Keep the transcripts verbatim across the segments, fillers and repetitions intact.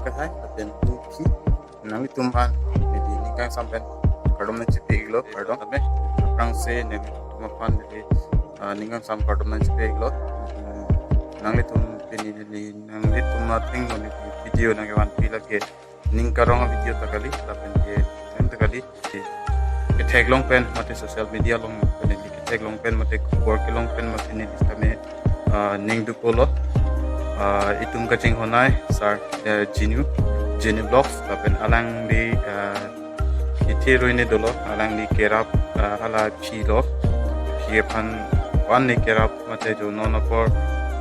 Kahai, lapen pu phi, nanglitum aphan neli ning kangsam pen kardom nangchepi-iklo, kardom. Tame, aphrangsi nanglitum aphan neli, ah, ning kangsam kardom nangchepi-iklo. Hmm, nanglitum pini neli, nanglitum athengno neli video nangkevanpi lake ning karong a-video ta kali, lapen ke, ning ta kali. Ketheklong pen mate social media along pen neli ketheklong pen mate khobor kelong pen mate neli sitame, ah, ning dukpolo. Ah, itum kachinghon-ai sir, eh, Jinu, Jinu Vlogs, lapen alangli, ah, ithi ruine dolo, alangli kerap, ah, hala philo, phi aphan wan ne kerap mate jo non apor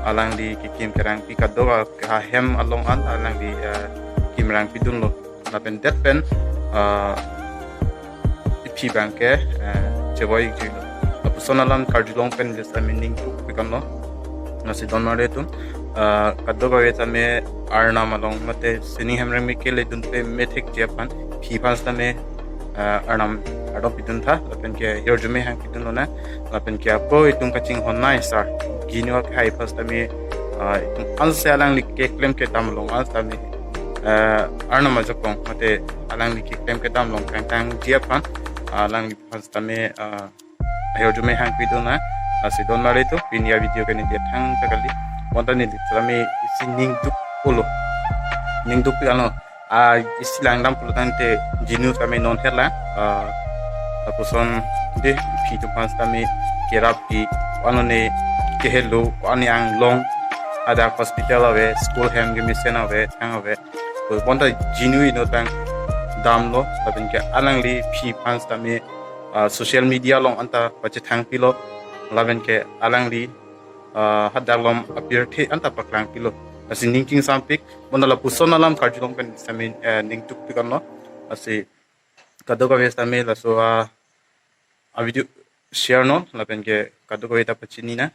alangli kekim kerangpi kadokave ahem along an alangli, ah, kim rangpidunlo. Lapen det pen, ah, iphi abangke, ah, chevoi-ikjilo. Lapuson alam karjulong pen je sitame ning dukpik-iklo. Lasi don marli atum, ah, kadokave tame arnam along mate sining hemreng me keledunpe methekji aphan phi aphan sitame, ah, arnam ardom piduntha, lapen ke ahirjume hangpidunlonang, lapen ke ako itum kachinghon-ai sir Jinu Akehai aphan sitame, ah, itum ansi alangli keklem kedam along an sitame, ah, arnam ajakong mate alangli keklem kedam along kangtangji aphan, ah, alangli aphan sitame, ah, ahirjume hangpidunang. Lasi don marli atum, pini a-video ke neli thangta kali. Bonta neli sitame isi ning dukpolo. Ning dukpik-iklo. Ah, isi langdam pulo tangte Jinu sitame non herlang. Ah, lapuson de phi atum aphan sitame kerap pi, ano ne kehelo, ano anglong, hadak hospital ave, school hem kemesen ave, thang ave. To bonta Jinu inutang damlo, lapen ke alangli phi aphan sitame, ah, social media along anta pachethangpilo, lapen ke alangli, ah, hadak along apirthe anta paklangpilo. Lasi ning kangsampik, bonta lapuson alam karjulong pen sitame, eh, ning dukpik-iklo. Lasi kadokave sitame laso a, a-video share non, lapen ke kadokave ta pachinina.